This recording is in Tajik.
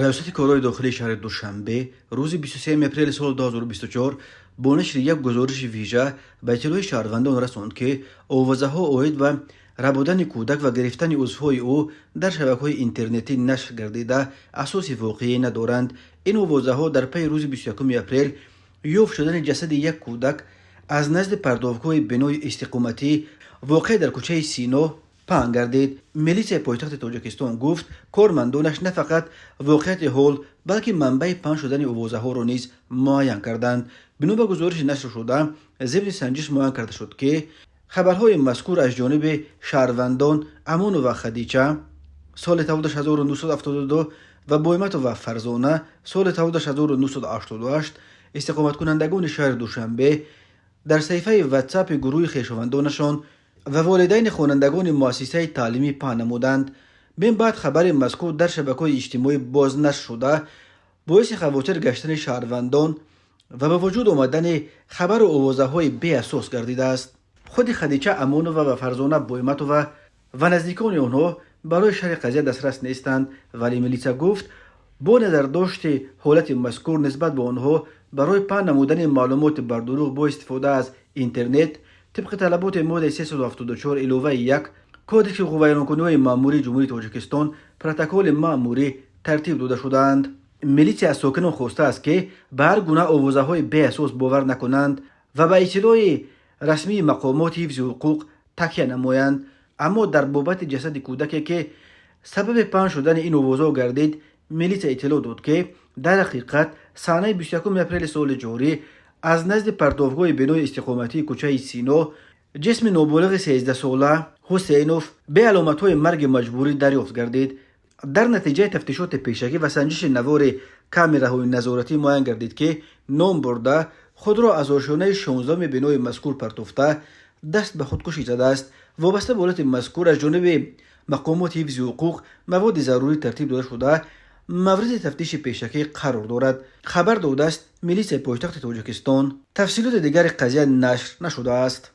Раёсати корҳои дохилии шаҳри Душанбе рӯзи 23 апрели соли 2024 бо нашри як гузориши вижа ба иттилои шаҳрвандон расонд, ки овозаҳо оид ба рабудани кӯдак ва гирифтани узвҳои ӯ дар шабакаҳои интернетӣ нашр гардида, асоси воқеӣ надоранд. Ин овозаҳо дар пайи рӯзи 21 апрел ёфт шудани ҷасади як кӯдак аз назди партовгоҳи бинои истиқоматӣ, воқеъ дар кӯчаи Сино, паҳн гардид. Милитсияи пойтахти Тоҷикистон гуфт, кормандонаш на фақат воқеияти ҳол, балки манбаи паҳн шудани овозаҳоро низ муайян карданд. Бино ба гузориши нашршуда, зимни санҷиш муайян карда шуд, ки хабарҳои мазкур аз ҷониби шаҳрвандон Амонова Хадича, соли таваллудаш 1972, ва Бойматова Фарзона, соли таваллудаш 1988, истиқоматкунандагони шаҳри Душанбе, дар саҳифаи Ватсапи гурӯҳи хешовандонашон ва волидайни хонандагони муассисаи таълимӣ паҳн намуданд. Мин баъд хабари мазкур дар шабакаҳои иҷтимоӣ боз нашр шуда, боиси хавотир гаштани шаҳрвандон ва ба вуҷуд омадани хабару овозаҳои беасос гардидааст. Худи Хадича Амонова ва Фарзона Бойматова ва наздикони онҳо барои шарҳи қазия дастрас нестанд, вале милитсия гуфт, бо назардошти ҳолати мазкур нисбат ба онҳо барои паҳн намудани маълумоти бардурӯғ бо истифода аз интернет тибқи талаботи моддаи 374 иловаи 1 Кодекси ҳуқуқвайронкуниҳои маъмурии Ҷумҳурии Тоҷикистон протоколи маъмурӣ тартиб дода шудаанд. Милитсия аз сокинон хостааст, ки ба ҳар гуна овозаҳои беасос бовар накунанд ва ба иттилои расмии мақомоти ҳифзи ҳуқуқ такя намоянд. Аммо дар бобати ҷасади кӯдаке, ки сабаби паҳн шудани ин овозҳо гардид, милитсия иттилоъ дод, ки дар ҳақиқат санаи 21 апрели соли ҷорӣ аз назди партовгоҳи бинои истиқоматии кӯчаи Сино ҷисми ноболиғи 13сола Ҳусейнов бе аломатҳои марги маҷбурӣ дарёфт гардид. Дар натиҷаи тафтишоти пешакӣ ва санҷиши навори камераҳои назоратӣ муайян гардид, ки ном бурда худро аз ошёнаи 16-уми бинои мазкур партофта, даст ба худкушӣ задааст. Вобаста ба ҳолати мазкур аз ҷониби мақомоти ҳифзи ҳуқуқ маводи зарурӣ тартиб дода шуда, мавриди тафтиши пешакӣ қарор дорад, хабар додааст милитсияи пойтахти Тоҷикистон. Тафсилоти дигари қазия нашр нашудааст.